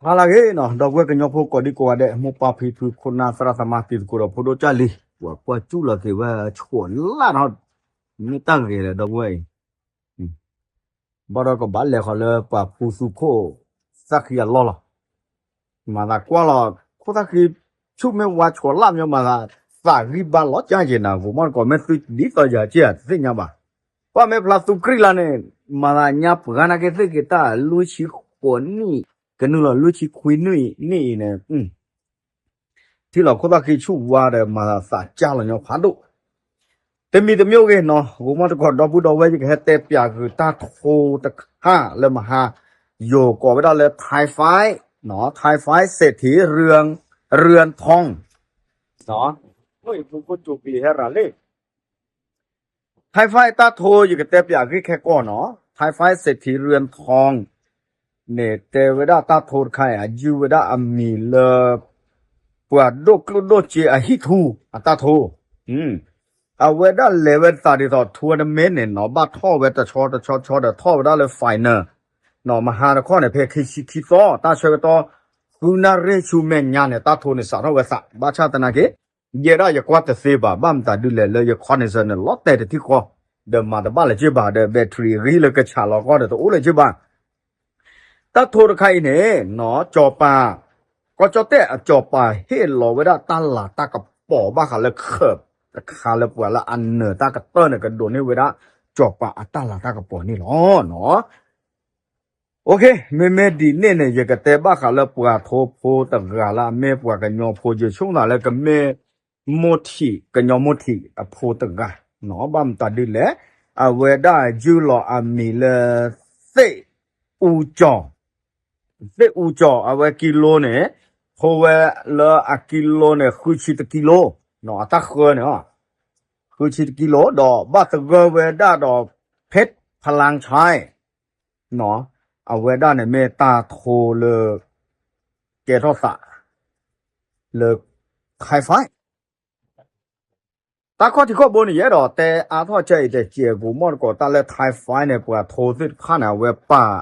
ဟါလၢအဂ့ၤနီၤ ဒီပုၢ်ဝဲၢ်ကညီဖိကိးဒံကိးဂၤဒဲး မိၢ်ပၢ်ဖံဖု ခိၣ်နၢ်သရၣ်သမါ တံၤသကိးဒီးဖိဒိၣ်ကၢ်လံၤ ပှၤကွၢ်စူၣ်လီၤက့ၤဝဲဆှိးလၢ်နီၤ မ့ၢ်တၢ်ဂ့ၤလၢဒီပုၢ်ဝဲၢ်အံၤ ဘၣ်ဒီးကဘၣ်လဲၤဃီၤလၢပှၤဖူသူခိၣ်သၣ်ဃံအလီၢ်လီၤ. မၤသးကွၢ်လီၤ ခိၣ်သၣ်ဃံ ဆူၣ်မ့ၢ်ဝါဆှိးလၢ်မ့ၢ်မၤသး သးဂံၢ်ဘါလီၤကၢ်က့ၤနၤ ဂိၤမီၢ်တကိးမ့ၢ်သုဒ်သိးယၤက့ၤတသ့ၣ်ညါဘၣ်. ကွၢ်မ့ၢ်ဖျါသူကြံၢ်လၢ်န့ၣ် မၤသးညါပှၤနာ်က့သ့ၣ်က့ၤတၢ်လွံၢ်ဆံဃိးနံၣ် ကနုာ်လီၤလွံၢ်ဆံခွံနံၣ်အံၤန့ၣ် ထံၣ်လီၤခိၣ်သၣ်ဃံဆူၣ်ဝါဒီးမၤသးကၢ်လီၤညီဖးဒိၣ် တမံၤတမံၤဂ့ၤနီၤ ဂိၤမီၢ်တကိးဒီပုၢ်ဒီဝဲၢ် ယကဟဲတဲပၠးဃုာ်တၢ်ထိတခါလၢမဟါ ယိၤကိးဝဲဒၣ်လၢ Thai Five နီၤ Thai Five เศรษฐีเรือน เรือนทอง Thai Five တၢ်ထိယကတဲပၠးဂ့ၢ်ခဲကီၢ်နီၤ Thai Five เศรษฐีเรือนทอง န့ၣ်တဲဝဲဒၣ်တၢ်ထိတခါအံၤ အယုၢ်ဝဲဒၣ်အမံၤလၢ ပှၤဒိၣ်ကျိၣ်ဒိၣ်စ့အဟံၣ်ထူအတၢ်ထိ အဝဲဒၣ်လဲၤဝဲသးဒ်သိး tournament န့ၣ်နီၤ ဘၣ်ထီၣ်ဝဲတဆီတဆီတဆီဒီးထီၣ်ဝဲဒၣ်လၢ final နီၤ မဟါတခီန့ၣ် ဖဲခံဆံခံသီ တၢ်ဆၢကတီၢ် ဃုနၣ်ရံၣ်ဆူမဲာ်ညါန့ၣ် တၢ်ထိန့ၣ်စးထီၣ်ဝဲသး ဘၣ်ဆၣ်သနာ်က့ ယဲဒၣ်ယကွၢ်တသ့ဘၣ် ဘၣ်မတၤဒုလဲၣ်လၢယ connection န့ၣ် လီၤတဲာ်တထံၣ်ဃီ ဒီးမၤတဘၣ်လၢၤက့ဘၣ် ဒီး battery အဂံၢ်လၢကဆးလီၤကီၢ်ဒီးတအိၣ်လၢၤက့ဘၣ် တၢ်ထိတခါအံၤန့ၣ် နီၤ စီၤပၤ ကီၢ်ကၠီၣ်တဲၣ်အစီၤပၤဟ့ၣ်လီၤဝဲဒၣ်တၢ်လၤတၢ်ကပီၤဘၣ်ဃးလၢခၢးတခါလၢပှၤလၢအနၢၤတၢ်ကတၢၢ်န့ၣ် ကဒိးန့ၢ်ဝဲဒၣ် စီၤပၤအတၢ်လၤတၢ်ကပီၤန့ၣ်လီၤနီၤ. မ့မ့ၢ်ဒ်န့ၣ်န့ၣ် ယကတဲဘၣ်ဃးလၢပှၤထိဖိတဂၤလၢအမ့ၢ်ပှၤကညီဖိ ယဆိကမိၣ်သးလၢကမ့ၢ် မိၢ်ထံး ကညီမိၢ်ထံးအဖိတဂၤနီၤ ဘၣ်မတၤဒုလဲၣ် အဝဲဒၣ်ယုၢ်လီၤအမံၤလၢ သ့ၣ်အူကၠီၤ သ့ၣ်အူကၠီၤ အဝဲကံလိန့ၣ် ထိဝဲလၢအကံလိန့ၣ် ဃုဆံတကံလိ အတၢ်ဃၢန့ၣ် ဃုဆံတကံလိ ဒီးဘၣ်သဂၢၢ်ဝဲဒၣ်ဒီး เพชรพลังชัย နီၤ အဝဲဒၣ်န့ၣ်မ့ၢ်တၢ်ထိလၢ ကဲထီၣ်သး လၢ Thai Five တၢ်ခီၣ်ထံးခီၣ်ဘိန့ၣ် ယအဲၣ်ဒိးတဲအါထီၣ်ကဲအံၤတစဲး ဂိၤမီၢ်တကိးတၢ်လၢ Thai Five န့ၣ် ပှၤထိသ့ၣ်တဖၣ်န့ၣ် အဝဲပာ်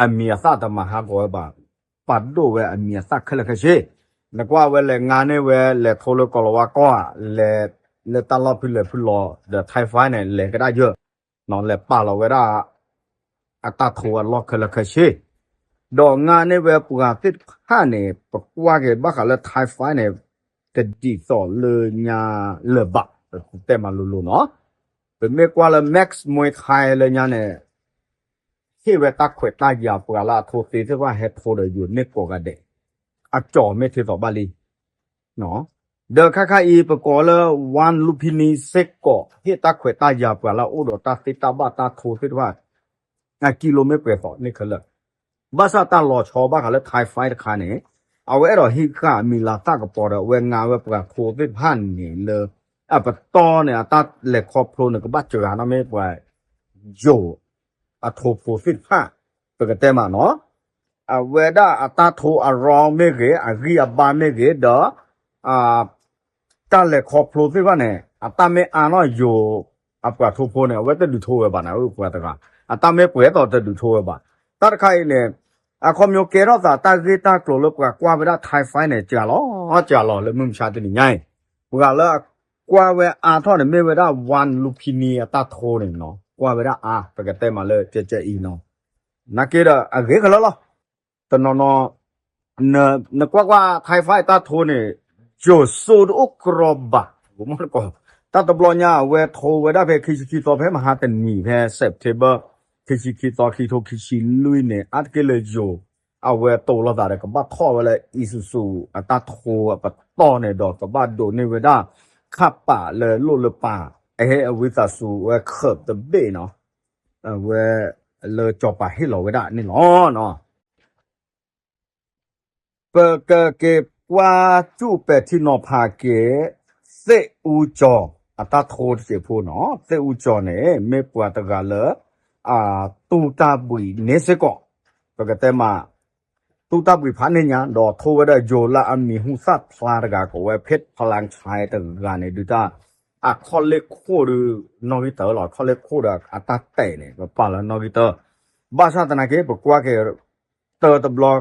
အမံၤအသၣ်တမၤဟးဂီၤဝဲဘၣ်, ပာ်ဒိၣ်ဝဲအမံၤအသၣ်ခဲလၢာ်ခဲဆ့, နကွၢ်ဝဲလဲၤငါန့ၢ်ဝဲ လဲၤထိလၢကီၤလၤဝါကီၢ်ဧါ, လဲၤလၢတၢ်လီၢ်ဖုလဲၤဖုလီၤ ဒီး Thai Five န့ၣ် လဲၤကဒါယၢၢ်, လဲၤပာ်လီၤဝဲဒၣ် အတၢ်ထိအလီၢ်ခဲလၢာ်ခဲဆ့, ဒီးငါန့ၢ်ဝဲပှၤသ့ၣ်တဖၣ်န့ၣ် ပကွၢ်က့ၤဘၣ်ဃးလၢ Thai Five န့ၣ် တဒ်သိးလၢညါလၢၤဘၣ်, ပတဲမးလိၤလိၤနီၤ, ပမ့ၢ်ကွၢ်လၢ Max Muay Thai လၢညါန့ၣ် ဟ့ၣ်ဝဲတၢ်ခွဲးတၢ်ယာ် ပှၤလၢအထိသ့သ့ၣ်တဖၣ်ဟဲထိဒီးယိၤန့ၢ်ကိးဂၤဒဲး, အကၠီၤမ့ၢ်ထဲသိးဘၣ်လံ, ဒီးခါခါအံၤ ပကိးလၢ One Lumpinee စ့ၢ်ကီး ဟ့ၣ်တၢ်ခွဲးတၢ်ယာ်ပှၤလၢအအိၣ်ဒီးတၢ်သ့တၢ်ဘၣ်တၢ်ထိသ့ၣ်တဖၣ် အကံလိမ့ၢ်ပှဲၤသိးန့ၢ်ခဲလၢာ်, ဘၣ်ဆၣ်တၢ်လီၤဆီဘၣ်ဃးလၢ Thai Five တခါန့ၣ် အဝဲအဲၣ်ဒိးဟံးဃာ်အမံၤလၤသၣ်ကပီၤဒီး အဝဲငါဝဲပှၤထိသ့ၣ်တဖၣ်န့ၣ်လၢ အပတီၢ်န့ၣ် အတၢ်လဲၤခီဖျိန့ၣ် ကဘၣ်စှၤနီၤမ့ၢ်ပှၤ ယိၤ အထိဖိသ့ၣ်တဖၣ်, ပကတဲမးနီၤ, အဝဲဒၣ်အတၢ်ထိအရီမ့ၢ်ဂ့ၤ, အဂံၢ်အဘါမ့ၢ်ဂ့ၤ, ဒီး တၢ်လဲၤခီဖျိသ့ၣ်တဖၣ်န့ၣ် အတၢ်မ့ၢ်အါနီၢ်ယိၤ အပှၤထိဖိန့ၣ် အဝဲတဒုးထိဝဲဘၣ်န့ၣ် ပှၤတဂၤ, အတၢ်မ့ၢ်ပှဲၤသိးတဒုးထိဝဲဘၣ်. တၢ်တခါအံၤန့ၣ် အခီပညီကဲထီၣ်သးတၢ်ဂ့ၢ်တၢ်ကျိၤလၢပှၤကွၢ်ဝဲဒၣ် Thai Five န့ၣ် စှၤလီၤ, စှၤလီၤလၢမုၢ်မဆါတနံၤညါအံၤ, ပှၤလၢအကွၢ်ဝဲအါထီၣ်န့ၣ် မ့ၢ်ဝဲဒၣ် One Lumpinee အတၢ်ထိန့ၣ်နီၤ, ကွၢ်ဝဲဒၣ်အါ ပကတဲမးလၢကဲကဲအံၤနီၤ, နာ်က့ဒီးအဂ့ၤကလၢာ်လီၤ. တနီၤနီၤ နကွၢ်ကွၢ် Thai Five တၢ်ထိန့ၣ် ယိၤစိတအိၣ်ကြီဘၣ်, တၢ်တဘျီညါအဝဲထိဝဲဒၣ်ဖဲခံဆံခံသီ ဖဲမဟါတနံၤ ဖဲ September ခံဆံခံသီ ခံထိခံဆံလွံၢ်န့ၣ် အါတက့ၢ်လၢယိၤ အဝဲတိာ်လီၤသးဒီးကဘၣ်ထီၣ်ဝဲလၢ Isuzu အတၢ်ထိအပတီၢ်န့ၣ်ဒီး ကဘၣ်ဒိးန့ၢ်ဝဲဒၣ် ခးပာ်လၢလိၣ်လၢပၢ် အဟဲအဝံသးစူၤဝဲခၢးတဘ့ၣ်နီၤ, အဝဲ လၢစီၤပၤဟ့ၣ်လီၤဝဲဒၣ်န့ၣ်လီၤ. ပကက့ၤကွၢ်စူၣ်ပဲာ်ထံနီၤဖးက့ၤ သ့ၣ်အူကၠီၤအတၢ်ထိတစဲးဖိနီၤ, သ့ၣ်အူကၠီၤန့ၣ် မ့ၢ်ပှၤတဂၤလၢ အတူၢ်တၢ်ဘှံးန့ၣ်စ့ၢ်ကီး, ပကတဲမး တူၢ်တၢ်ဘှံးဖးန့ၢ်ညါ ဒီးထိဝဲဒၣ်ယိၤလၢအမံၤဟူသၣ်ဖျါတဂၤ ကိးဝဲ ဖ့ၣ်ဖလၣ်ဆဲ တဂၤန့ၣ် ဒုးတၢ် အခီၣ်လ့ၣ်ခိၣ်ဒီး နီၣ်ဂံၢ်တၢလီၤ, အခီၣ်လ့ၣ်ခိၣ်ဒီးအတၢ်တဲာ်န့ၣ် ပပာ်လၢနီၣ်ဂံၢ်တၢ, ဘၣ်ဆၣ်သနာ်က့ ပကွၢ်က့ၤ တၢတဘျီ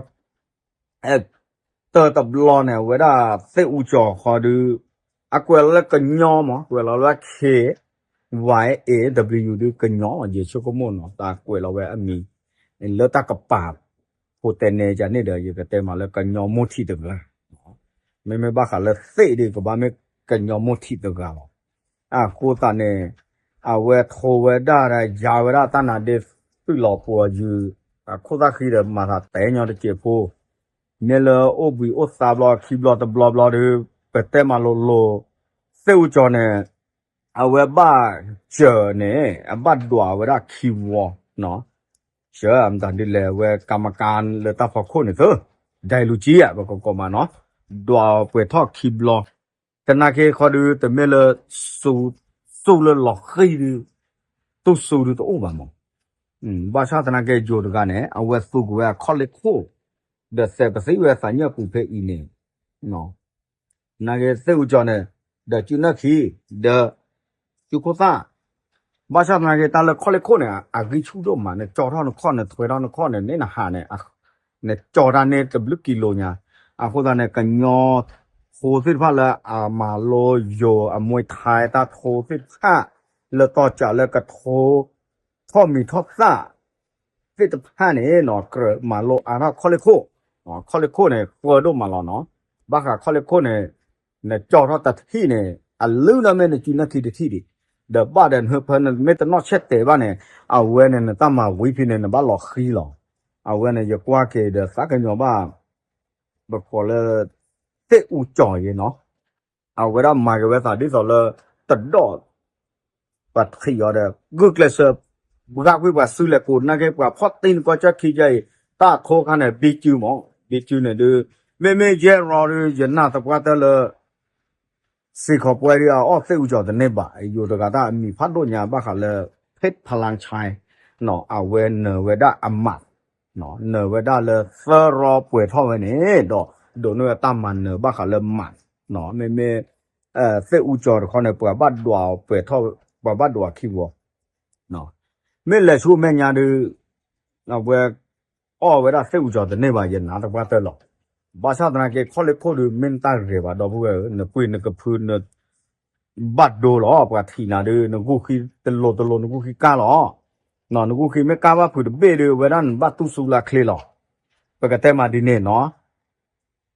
တၢ်တဘျီန့ၣ် အဝဲဒၣ်သ့ၣ်အူကၠီၤဃီဒုး အကွဲးလီၤလၢကညီမး ကွဲးလီၤလၢ K Y A W ဒုးကညီမး ယဆိကမိၣ်နီၤ တၢ်ကွဲးလီၤဝဲအမံၤ လၢတၢ်ကပၤ ဖိတဲနဲကန့ၣ်ဒီး ယကတဲမးလၢကညီမိၢ်ထံးတဂၤ မ့မ့ၢ်ဘၣ်ဃးလၢသ့ၣ်ဒုး ကဘၣ်မ့ၢ်ကညီမိၢ်ထံးတဂၤလီၤ. အဃိသတးန့ၣ် အဝဲထိဝဲဒၣ်ဒီး ယၤဝဲဒၣ်တၢ်နါဒ့ သုးလီၤပှီၤယုၢ် အခိၣ်သၣ်ဃံဒီး မၤသးတဲညီတစဲးဖိ မ့ၢ်လၢအိၣ်ဘှံးအိၣ်သါဘျီ ခံဘျီတဘျီဘျီဒီး ပတဲမၤလိၤလိၤ သ့ၣ်အူကၠီၤန့ၣ် အဝဲဘၣ်စၢၤန့ၣ် အဘၣ်ဒွးဝဲဒၣ်ခံဝီ စၢၤမတၤဒ်လဲၣ် အဝဲကၤမကၤလၢတၢ်ဖီခိၣ်န့ၣ်သၢ ဒဲလူၤကံယၤ ပကကိးမးနီၤ ဒွးပှဲၤထီၣ်ခံဘျီ သနာ်က့ဃီဒုး တမ့ၢ်လၢ စူးလၢလီၤဃံၤဒုး တူၢ်စူးဒုးတအိၣ်ဘၣ်မး ဘၣ်ဆၣ်သနာ်က့ယိၤတဂၤန့ၣ် အဝဲသူက့ၤဝဲအခီၣ်လ့ၢ်ခိၣ် ဒီးစဲးပသံၣ်ဝဲသးညၣ်ပူၤဖဲအံၤန့ၣ် သနာ်က့သ့ၣ်အူကၠီၤန့ၣ် ဒီးစုနၢၣ်ခံ ဒီး စုခိၣ်သၣ် ဘၣ်ဆၣ်သနာ်က့တၢ်လၢခီၣ်လ့ၢ်ခိၣ်န့ၣ် အဂံၢ်ဆူၣ်ဒိၣ်မး နကၠီထီၣ်နခီၣ် နထွဲထီၣ်နခီၣ်န့ၣ် န့ၢ်နဟးန့ၣ် နကၠီတၢ်န့ၢ်တဘျုးကံလိညါ အဃိသတးန့ၣ် ကညီဖိသ့ၣ်တဖၣ်လၢအမၤလိယိၤအမွဲထါတၢ်ထိသ့ၣ်တဖၣ် လၢတီၢ်ကးလၢကထိ ထီၣ်မံၤထီၣ်သၣ် သ့ၣ်တဖၣ်န့ၣ် ကြၢးမၤလိအါထီၣ်ခီၣ်လ့ၢ်ခိၣ်, ခီၣ်လ့ၢ်ခိၣ်န့ၣ် ဃၢဒိၣ်မးလီၤနီၤ, ဘၣ်ဃးခီၣ်လ့ၢ်ခိၣ်န့ၣ် နကၠီထီၣ်တထံၣ်န့ၣ် အလုၢ်နီၢ်မ့ၢ်နစုနၢ်ခံတထံၣ်ဒံး, ဒီးဘၣ်ဒီးနဟၢဖၢနမ့ၢ်တနီၣ်ဆဲးတဲာ်ဘၣ်န့ၣ် အဝဲန့ၣ်နတၢ်မၤဝံၤဖဲန့ၣ် နဘၣ်လီၤဃံလီၤ, အဝဲန့ၣ်ယကွၢ်က့ၤဒီးသးကညီၤဘၣ် ပကိးလၢ သ့ၣ်အူကၠီၤယဲနီၤ အဝဲဒၣ်မၤက့ၤဝဲသးဒ်သိးလၢ တဒီး ပှၤထံၣ်အီၤဒီး ဂုာ်ကျဲးစၢး ပှၤကွံပှၤစုလဲၤကိးနာ်က့ ပှၤဖီၣ်တံၢ်နကီၢ်ကၠၢ်ခံကၠၢ်အံၤ တၢ်အထိခါန့ၣ် ဘံကၠူမး, ဘံကၠူန့ၣ်ဒုး မ့မ့ၢ်ယဲၢ်ရီဒုး ယနာ်သပှၢ်တၢၢ်လၢ စ့ၢ်ကီးပှဲၤဒုးအအီၣ်သ့ၣ်အူကၠီၤတန့ၢ်ဘၣ်, ယိၤတဂၤတၢ်အမံၤဖးဒိၣ်ညါဘၣ်ဃးလၢ ဖ့ၣ်ဖလါဆဲ နီၤ အဝဲနၢၤဝဲဒၣ်အမး နၢၤဝဲဒၣ်လၢသၢရီပှဲၤထီၣ်ဝဲန့ၣ်ဒီး ဒိးန့ၢ်ဝဲတၢ်မၤနၢၤဘၣ်ဃးလၢမး, မ့မ့ၢ် သ့ၣ်အူကၠီၤတခီန့ၣ် ပှၤဘၣ်ဒွးပှဲၤထီၣ် ပှၤဘၣ်ဒွးခံဝီ, မ့ၢ်လဲၤဆူမဲာ်ညါဒုး အဝဲ အီၣ်ဝဲဒၣ်သ့ၣ်အူကၠီၤတန့ၢ်ဘၣ် ယနာ်သပှၢ်တၢၢ်လီၤ. ဘၣ်ဆၣ်သနာ်က့ ခီၣ်လ့ၢ်ခိၣ်ဒုး မ့ၢ်နတၢ်ဂဲၤဘၣ်ဒီပုၢ်ဝဲၢ်ဧၢ, နပှ့ၤနကဖုန ဘၣ်ဒိလီၤ, ပှၤထံၣ်နၤဒုး နဂုာ်ဃံတလိၤတလိၤ နဂုာ်ဃံကါလီၤ, နဂုာ်ဃံမ့ၢ်ကါဘၣ်ဖုးတဘ့ၣ်ဒုး ဝဲဒၣ်နဘၣ်တူၢ်စူလၢချ့လီၤ. ပကတဲမးဒ်န့ၣ်နီၤ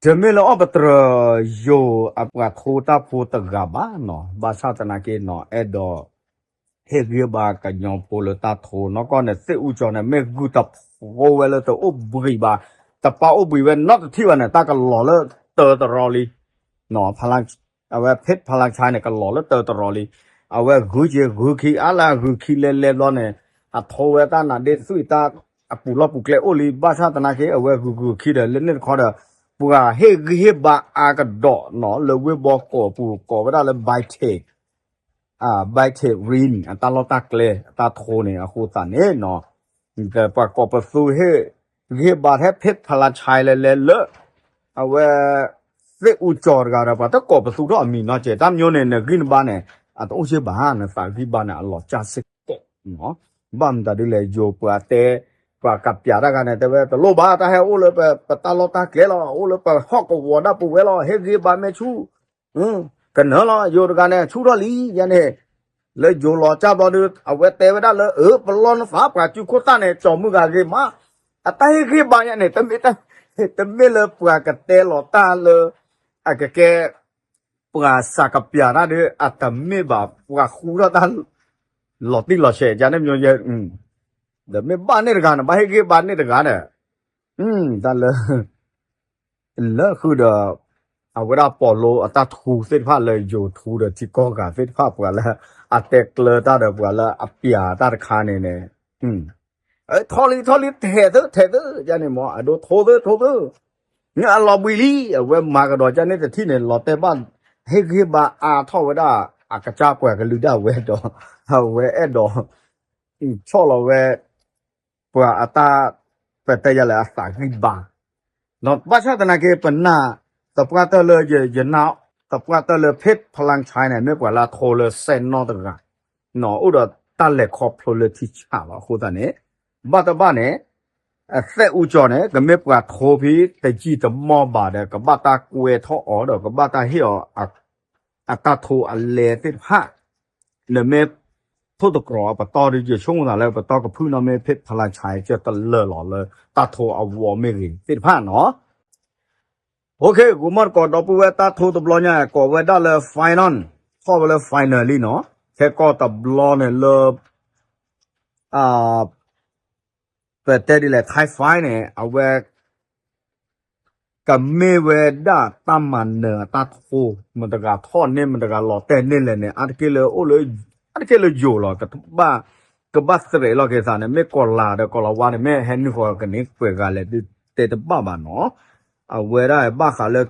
တမ့ၢ်လၢအီၣ်ပတြၢၤ ယိၤအပှၤထိတၢ်ဖိတဂၤဘၣ်နီၤ, ဘၣ်ဆၣ်သနာ်က့နီၤ အဲၣ်ဒိး ဟ့ၣ်ဂံၢ်ဘါကညီဖိလၢတၢ်ထိနီၢ်ကီၢ်န့ၣ် သ့ၣ်အူကၠီၤန့ၣ် မ့ၢ်ဂုာ်တဖိဝဲလၢတအိၣ်ဘှံးဘၣ်, တပာ်အိၣ်ဘှံးဝဲနီတထံၣ်ဘၣ်န့ၣ် တၢ်ကလီၤလၢတၢတရီလံ အဝဲဖ့ၣ်ဖလါဆဲန့ၣ် ကလီၤလၢတၢတရီလံ, အဝဲဂုာ်က့ၤဂုာ်ခံအါလၢအဂုာ်ခံလဲၤလဲၤဘျီန့ၣ် အထိဝဲတၢ်နါဒ့သွံၣ်တၢ်အပူၤလီၢ်ပူၤကျဲအိၣ်လံ, ဘၣ်ဆၣ်သနာ်က့ အဝဲဂုာ်ဂုာ်ခံဒီး လၢန့ၣ်တခီဒီး ပှၤဟ့ၣ်ဂံၢ်ဟ့ၣ်ဘါအါကဒီးနီၤ လၢဝ့ၢ်ဘီကီးပူၤ ကိးဝဲဒၣ်လၢ Bite, Bite Ring အတၢ်လီၢ်တၢ်ကျဲ အတၢ်ထိန့ၣ် အဃိသတးန့ၣ်နီၤ ပှၤကိးပသူဟ့ၣ်ဂံၢ်ဟ့ၣ်ဘါထဲ ဖ့ၣ်ဖလါဆဲ လဲၤလဲၤလၢ အဝဲ သ့ၣ်အူကၠီၤတဂၤဒီး ပှၤတကိးပသူထီၣ်အမံၤနီတကဲး, တၢ်မညိန့ၣ် နဂံၢ်နဘါန့ၣ် အတအိၣ်စ့ၢ်ဘၣ်, နသးဂံၢ်ဘါန့ၣ် အလီၤစၢ်စ့ၢ်ကီးနီၤ, ဘၣ်မတၤဒ်လဲၣ် ယိၤပှၤတဲ ပှၤကပျးတၢ်ဂၤန့ၣ် တဲဝဲ တလိၣ်ဘၣ်, တၢ်ဟဲအိၣ်လၢပတၢ်လီၢ်တၢ်ကျဲလီၤ, အိၣ်လၢပဟီၣ်ကဝီၤဒၣ်ပဝဲလီၤ, ဟ့ၣ်ဂံၢ်ဘါမ့ၢ်ဆူၣ် ကနၢၤလီၤ, ယိၤတဂၤန့ၣ် ဆူၣ်ထီၣ်လံယဲန့ၣ်, လၢယိၤလီၤစၢ်ဘျီဒီး အဝဲတဲဝဲဒၣ်လၢ အၢ ပလီၢ်နသး ပှၤစုခိၣ်သၣ်န့ၣ် ကၠီၤမုၢ်ဂၤဂ့ၤမး, အတၢ်ဟ့ၣ်ဂံၢ်ဘါယဲန့ၣ် တမ့ၢ်တၢ် တမ့ၢ်လၢပှၤကတဲလီၤတၢ်လၢ အကကဲ ပှၤစးကပျးတၢ်ဒီး အတမ့ၢ်ဘၣ် ပှၤဃူထီၣ်တၢ် လီၤတံၢ်လီၤဆဲး ကန့ၣ်မညိယဲ, ဒီးမ့ၢ်ဘၣ်န့ၣ်တဂၤန့ၣ် ဘၣ်ဟ့ၣ်ဂံၢ်ဘါန့ၣ်တဂၤဒီး တၢ်လၢ လၢဃုာ်ဒီး အဝဲဒၣ်ပီၣ်လိအတၢ်ထူသ့ၣ်တဖၣ်လၢယိၤထူဒီးထံကီၢ်ဂၤသ့ၣ်တဖၣ် ပှၤလၢအတဲကျၢၤတၢ်ဒီးပှၤလၢအပျးတၢ်တခါန့ၣ်န့ၣ်, ထီၣ်လံ ထီၣ်လံ ထဲးသု ထဲးသု ယန့ၣ်မ့ၢ် အဒိ ထိးသု ထိးသု, အလီၤဘှံးလံ အဝဲမၤကဒီးကန့ၣ်တထံၣ်န့ၣ် လီၤတဲာ်ဘၣ် ဟ့ၣ်ဂံၢ်ဘါအါထီၣ်ဝဲဒၣ် အကစၢ်ပှၤကလုာ်ဒၣ်ဝဲဒီး အဝဲအဲၣ်ဒိး ဆီၣ်လီၤဝဲ ပှၤအတၢ် ပတဲယၤလဲၣ် အသးဂံၢ်ဘါ, ဘၣ်ဆၣ်သနာ်က့ ပနာ်သပှၢ်တၢၢ်လၢ ယနာ်သပှၢ်တၢၢ်လၢ ဖ့ၣ်ဖလါဆဲန့ၣ် မ့ၢ်ပှၤလၢအထိလၢစဲနီၣ်တဂၤ, အိၣ်ဒီးတၢ်လဲၤခီဖျိလၢထံဆးလီၤ. အဃိသတးန့ၣ် ဘၣ်တဘၣ်န့ၣ် သဲးအူကၠီၤန့ၣ် ကမ့ၢ်ပှၤထိဖဲတယံာ်တမီၢ်ဘၣ်ဒီး ကဘၣ်တၢ်ကွဲးထီၣ်အီၤဒီး ကဘၣ်တၢ်ဟ့ၣ်အီၤ အတၢ်ထိအလဲသ့ၣ်တဖၣ်, နမ့ၢ်ထိၣ်သတြီၤအပတီၢ်ဒီး ယဆိကမိၣ်သးလၢပတီၢ်ကဖုၣ်နီၢ်မ့ၢ်ဖဲဖလါဆဲးကတလၢာ်လီၤလၢတၢ်ထိအဝီမ့ၢ်ဂ့ၤသ့ၣ်တဖၣ်နီၤ. ဂိမီၢ်တကိးဒီပုၢ်ဝဲၢ် တၢ်ထိတဘျီညါ ကိးဝဲဒၣ်လၢ final, ထီၣ်ဝဲလၢ final လံနီၤ, ခဲကီၢ်တဘျီန့ၣ်လၢ ပတဲဒ်လဲၣ် Thai Fight န့ၣ် အဝဲ ကမ့ၢ်ဝဲဒၣ်တၢ်မၤနၢၤအတၢ်ထိ, မတဂၤထီၣ်န့ၢ် မတဂၤလီၤတဲာ်န့ၢ်လဲၣ်န့ၣ် အါတက့ၢ်လၢအိၣ်လၢ အါတက့ၢ်လၢယိၤလီၤ, ကဘၣ်သရဲးလီၤက့ၤသးန့ၣ် မ့ၢ်ကီၤလၤဒီးကီၤလၤဝါန့ၣ် မ့ၢ်ဟဲနုာ်ဃီၤကန့ၢ်ပှဲၤဂၤလဲၣ်ဒုးတဲတဘၣ်ဘၣ်နီၤ. အဝဲဒၣ်ဘၣ်ဃးလၢ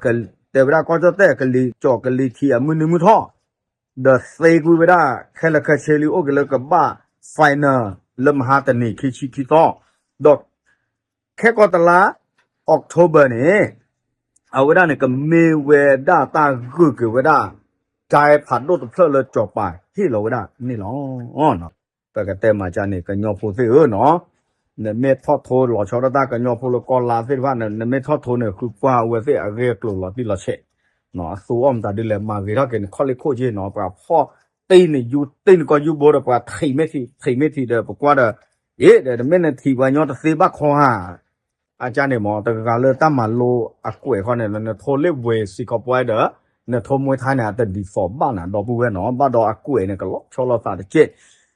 တဲဝဲဒၣ်ကီၢ်ကၠီၣ်တဲၣ်ကလံၤကၠီၣ်ကလံၤထံးအမုၢ်နံၤမုၢ်ထီၣ် ဒီးသ့ကွံာ်ဝဲဒၣ် ခဲလၢာ်ခဲဆ့လံ အိၣ်က့ၤလၢကဘၣ် final လၢမဟါတနံၤခံဆံခံသီ, ဒီးခဲကီၢ်တလါ October န့ၣ် အဝဲဒၣ်န့ၣ် ကမ့ၢ်ဝဲဒၣ်တၢ်ဂုာ်က့ၤဝဲဒၣ် တၢ်ဖးဒိၣ်တဖျၢၣ်လၢကၠီၤပၤဟ့ၣ်လီၤဝဲဒၣ်န့ၣ်လီၤ. ပကတဲမၤကၢ်န့ၣ် ကညီဖိသ့ၣ်ဧၢနီၤ, နမ့ၢ်ထီၣ်ထိလီၤဆီဒၣ်တၢ်ကညီဖိလၢကီၢ်လါသ့ၣ်တဖၣ်န့ၣ် နမ့ၢ်ထီၣ်ထိန့ၣ် ဃုကွၢ်အဝဲသ့ၣ်အဂ့ၢ်အကျိၤလီၤတံၢ်လီၤဆဲး, အသူအီၣ်မတၤဒ်လဲၣ် မၤဂ့ၤထီၣ်က့ၤန့ၣ် ခီၣ်လ့ၢ်ခိၣ်က့နီၤ, ပှၤဖီၣ်တံၢ်န့ၣ် ယူတံၢ်န့ၣ်ကီၢ်ယူဘိဒီး ပှၤထံးမ့ၢ်ထံး ထံးမ့ၢ်ထံးဒီး ပကွၢ်ဒီး အ့ ဒီးနမ့ၢ်နထံးပှၤညီတသ့ဘၣ်ခီဧါ အကၢ်န့ၣ်မ့ၢ် တဂၤလၢတၢ်မၤလိအကွဲးခီန့ၣ် နထိလ့ၣ်ဝဲစ့ၢ်ကီးပှဲၤဒီး နထိမွဲထါန့ၣ် အတဒ်သိးဘၣ်နၤ ဒီပုၢ်ဝဲၢ်နီၤ, ဘၣ်ဒီးအကွဲးန့ၣ် ကလီၤဆီလိာ်သးတက့ၢ်.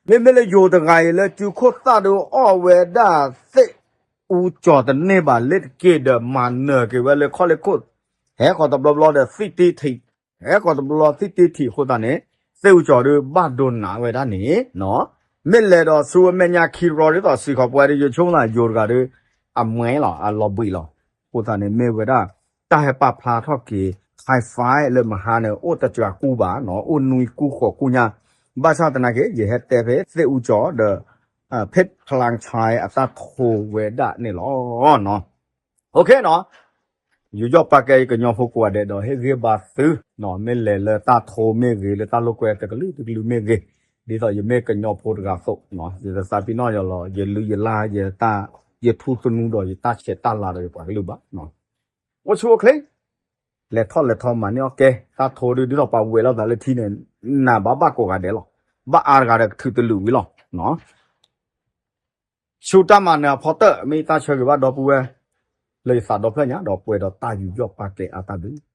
မ့မ့ၢ်လၢယိၤတဂၤအံၤလၢစုခိၣ်သၣ်ဒုးအီၣ်ဝဲဒၣ်သ့ၣ်အူကၠီၤတန့ၢ်ဘၣ်လ့ၤတက့ၢ်ဒီး မၤနၢၤက့ၤဝဲလၢခီၣ်လ့ၢ်ခိၣ် ဟဲဃီၤတဘျီဘျီဒီးသံတ့ထံး ဟဲဃီၤတဘျီဘျီသံတ့ထံးအဃိသတးန့ၣ် သ့ၣ်အူကၠီၤဒုးဘၣ်ဒိနးဝဲဒၣ်န့ၣ် မ့ၢ်လဲၤဒီးဆူအမဲာ်ညါခံရီဒ်သိးစ့ၢ်ကီးပှဲၤဒီး ယဆိကမိၣ်သးယိၤတဂၤဒီး အမွဲလီၤ အလီၤဘှံးလီၤ. အဃိသတးန့ၣ် မ့ၢ်ဝဲဒၣ် တၢ်ဟဲပာ်ဖျါထီၣ်က့ၤ Thai Fight လၢမဟါန့ၣ် အိၣ်တစှၤကူဘၣ်နီၤ, အိၣ်နွံကူဃိးကူညါ, ဘၣ်ဆၣ်သနာ်က့ ယဟဲတဲဖဲသ့ၣ်အူကၠီၤဒီး ဖဲဖလါဆဲးအတၢ်ထိဝဲဒၣ်န့ၣ်လီၤ. OK နီၤ, ယူးယီၣ်ပာ်ကဲယကညီဖိကိးဂၤဒဲးဒီး ဟ့ၣ်ဂံၢ်ဘါသု, မ့ၢ်လဲၤလၢတၢ်ထိမ့ၢ်ဂ့ၤ လၢတၢ်လိာ်ကွဲတကလုာ်တကလုာ်မ့ၢ်ဂ့ၤ, ဒ်သိးယမ့ၢ်ကညီဖိတဂၤအသိး, ယတသးပ့ၤနီၣ်ယလီၤ, ယလုၢ်ယလၢ် ယတၢ် ယထူသနူဒီး ယတၢ်ဆဲးတၢ်လၤဒီးယပှၤကလုာ်ဘၣ်. အိၣ်ဆူၣ်အိၣ်ချ့, လဲၤထီၣ်လဲၤထီမၤန့ၢ်အီၣ်ကဲ, တၢ်ထိဒုး ဒ်သိးပှၤဝဲၤလိာ်သးလၢထံန့ၣ် နးဘၣ်ဘၣ်ကိးဂၤဒဲးလီၤ. ဘၣ်အါတဂၤဒီးကထုးတလုာ်ဝံၤလီၤ. ဆူတၢ်မၤနၢၤအဖီတၢၣ် မ့ၢ်ယတၢ်ဆၢဂ့ၤဘၣ်ဒီပုၢ်ဝဲၢ် လၢယသးဒီဖျၢၣ်ညါ ဒီးပှဲၤဒီးတၢ်ယူးယီၣ်ပာ်ကဲအါတၢ်ဘျုး.